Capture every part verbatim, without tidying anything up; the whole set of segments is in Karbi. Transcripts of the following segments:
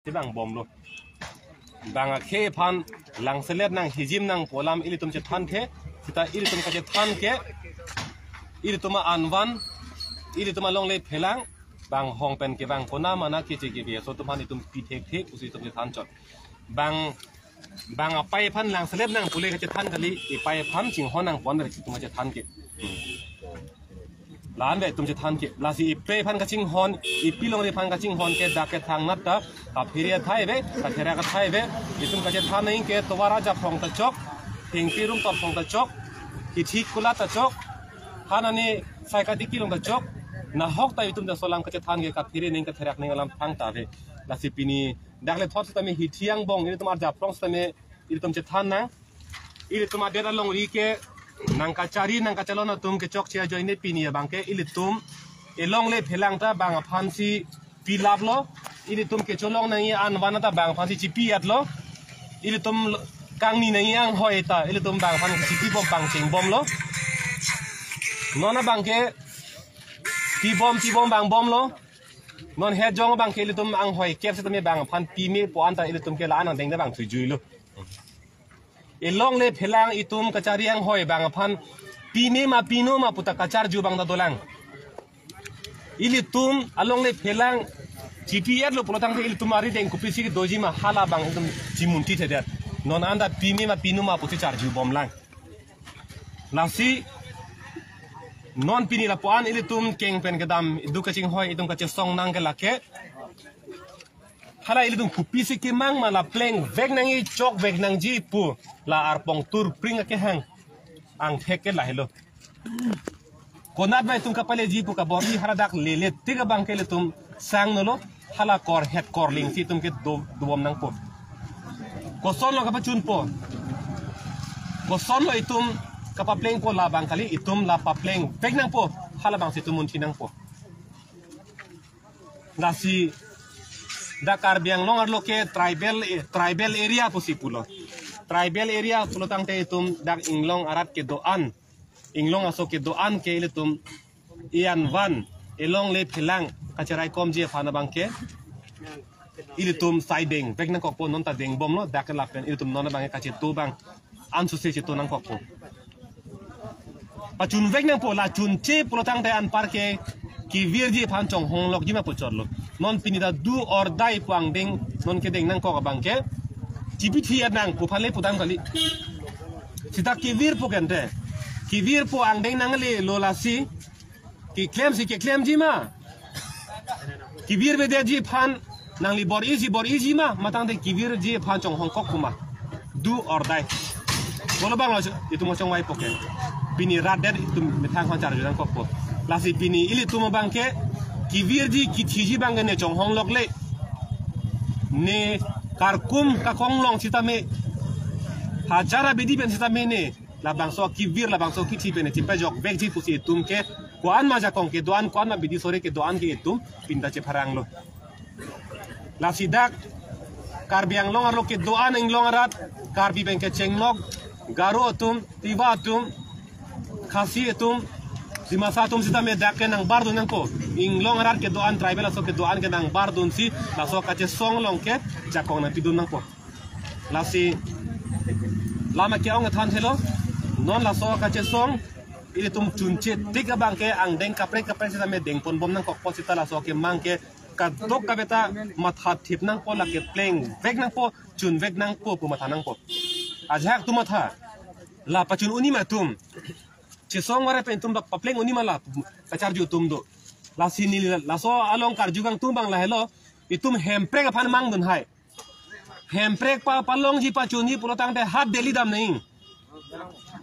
Tebang bomlo. Bang akhei aphan langselet nang, hijim nang pu alam ilitum chethan ke, seta ilitum kachethan ke, ilitum anvan, ilitum alongle phelang, bang hong pen kevang kona mana keche kebe aso atum aphan itum pi thekthek pusi itum chethan chot. Bang, bang apei aphan langselet nang pule kachethan kali, ipei aphan chinghon nang pu-an ber itum kachethan ke. La-an ber itum chethan ke. Lasi ipei aphan kachinghon, ipi longri aphan kachinghon ke dak kethangnat ta, kaphere athai ave, katherak athai ave, itum kachethan nang ke tovar aja phong ta chok, thengpi rum tor phong ta chok, hithi kulat ta chok, hanani sai katiki long ta chok, nahok ta itum ta solang kachethan ke kaphere nang katherak nang alam thang ta ave. Lasi pini dak le thot sitame hithi angbong, ilitum arja phong sitame, ilitum chethan nang, ilitum adet alongri ke nang kachari nang kachelon atum kechokche ajoine pini abang ke ilitum elongle phelang ta bang aphansi pilaplo, ilitum kecholong nangji anvan ta bang aphansi chipi-etlo, ilitum kangni nangji anghoi ta ilitum bang aphan chipi bom bang chengbomlo. Non abang ke pi bom pi bom bang bomlo. Non het jong abang ke ilitum anghoi kep sitame bang aphan pime pu-an ta ilitum ke la-an angdeng ta bang thujuilo. Elongle phelang itum kachari anghoi bang aphan pime ma pino ma puta kacharju abang ta dolang. Ilitum alongle phelang chipi-etlo pulotangte ilitum arideng kopisi doji ma hala abang itum chimunthi thedet. Non anta pime ma pino ma pusi charju bomlang. Lasi non pini lapu-an ilitum keng pen kedam itum kachinghoi itum kachesong nang ke lake. Hala ilitum kopisi kemang ma la plengvek nangji chokvek nangji pu la arpong turpring akehang angthek ke lahelo. Konat ma itum kapaleji pu kabor-i hala dak lele tik abang ke ilitum sang nolo, hala kor het kor ling si itum ke do, dobom nangpo. Kosonlo kapachunpo. Kosonlo itum kapaplengpo labang kali, itum la paplengvek nangpo. Hala abangsi itum munthi nangpo. Lasi dak Karbi Anglong arlo ke tribal, eh, tribal area pusi pulo. Tribal area pulotangte itum dak inglong arat kedo-an, inglong aso kedo-an ke ilitum ian van elongle phelang kacheraikomji aphan abang ke ilitum sai dengvek nangkokpo, non ta dengbomlo, dak ke lapen ilitum non abang ke kacheto abang ansose cheto nangkokpo. Pachunvek nangpo, la chunche pulotangte anpar ke kevirji aphan chonghonglokji ma pu chotlo. Non pini ta do or die pu angdeng non kedeng nangkok abang ke chipi thi-et nang pu aphan le pudam kali. Seta kevirpo kente. Kevirpo angdeng nanglelo, lasi keklemsi keklemji ma. Kevirvedetji aphan nangli bor-iji bor-iji ma, matangte kevirji aphan chonghongkok pu ma. Do or die. Kolo abanglo itum chongvaipo ke. Pini rat det itum methang aphan charju nangkokpo. Lasi pini ilitum abang ke kevirji kethiji abang ke ne chonghonglokle. Ne karkum kakong long sitame, hajar abidi pen sitame ne labangso kevir labangso kethi pen ne chimpajokvekji pusi itum ke ko-an ma jakong kedo-an, ko-an ma bidi sore kedo-an ke itum pini ta chepharanglo. Lasi dak Karbi Anglong arlo kedo-an inglong arat, Karbi pen kecheng nok, Garo atum, Tiwa atum, Khasi atum, Dimasa atum sitame dak ke nangbardun nangpo. Inglong arat kedo-an, tribal aso kedo-an ke nangbardunsi laso kachesong along ke jakong nangpidun nangpo. Lasi lama ke-ong kethan thelo. Non laso kachesong ilitum chunche tik abang ke angdeng kaprek kaprek sitame dengponbom nangkokpo, seta laso kemang ke kadokave ta mathathip nangpo, lake plengvek nangpo, chunvek nangpo pu matha nangpo. Ajahak atum matha. La pachun un-e ma atum. Chesong vare pen itum dak papleng un-e ma la kacharju atum do. Lasi neli laso along karju kangtung abang lahelo. Itum hemprek aphan mangdun hai. Hemprek pa palongji pachunji pulotangte ha Delhi dam nangji.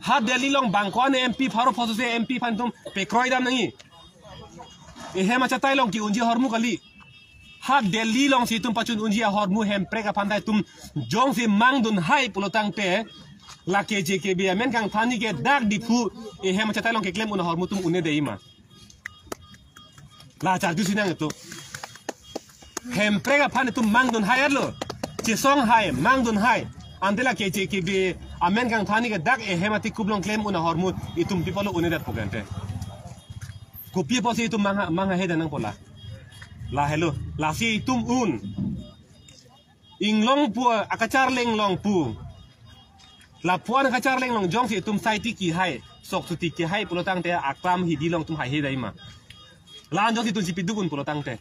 Ha Delhi along bang ko-an M P pharo phongo se M P aphan itum pekroi dam nangji. Ehem achatai along ke-unji ahormu kali. Ha Delhi alongsi itum pachun unji ahormu hemprek aphan ta itum jongsi mangdun hai pulotangte, lake J K B amen kangthani ke dak Diphu ehem achatai along keklem un ahormu itum un-edetji ma. La charjusi nang itum. Hemprek aphan itum mangdun hai-etlo. Chesong hai, mangdun hai. Ante lake J K B amen kangthani ke dak ehem ati kup along klem un ahormu itum pi apotlo un-edetpo kente. Kopi apotsi itum mangha, mangha hedan nangpo la. Lahelo, lasi itum un. Inglong pu, akacharli inglong pu. Lapuan kacharli inglong jongsi itum saiti kihai, sok suti kihai pulo tangte aklam hidi along itum haihedai ma. La-an jongsi itum chipiduk un pulo tangte.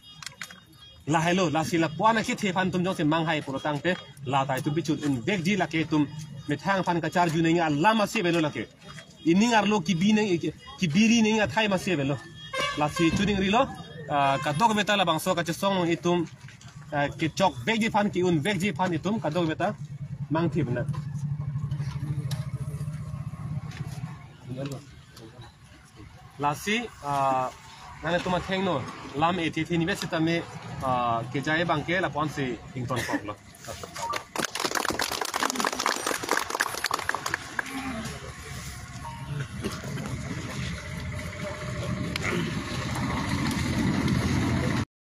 Lahelo, lasi lapuan akethe aphan itum jongsi manghai pulo tangte, la ta itum bichun unvekji lake itum methang aphan kacharju nangji alam ase avelo lake. Ining arlo kibi nang, kibiri nangji athai masi avelo. Lasi choningrilo, ah, kadokave ta labangso kachesong along itum, ah, kechokvekji aphan, ke-unvekji aphan itum kadokave ta mangthip na. Lasi, ah, nanglitum athengno, lam ethe ethe nibe sitame, ah, kejai abangke lapuansi ingtonkoklo.